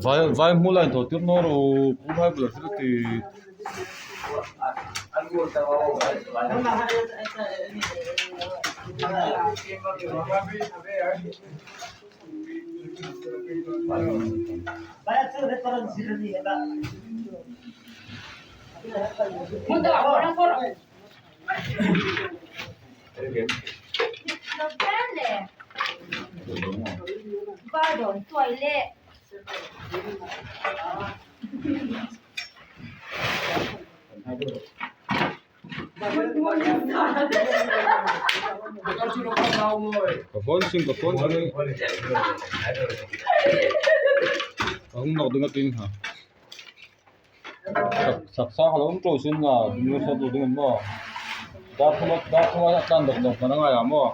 Vai vai hmul a intawh tir nawr u pu phai bulah thil a ti. Ka phone sin ka phone sin ka hung nak ding a tin ha sak sak a lo awm tawh sin a tunge saw tur ding maw dar thuma dar thuma a tlan dawk dawk hman a ngai ang maw.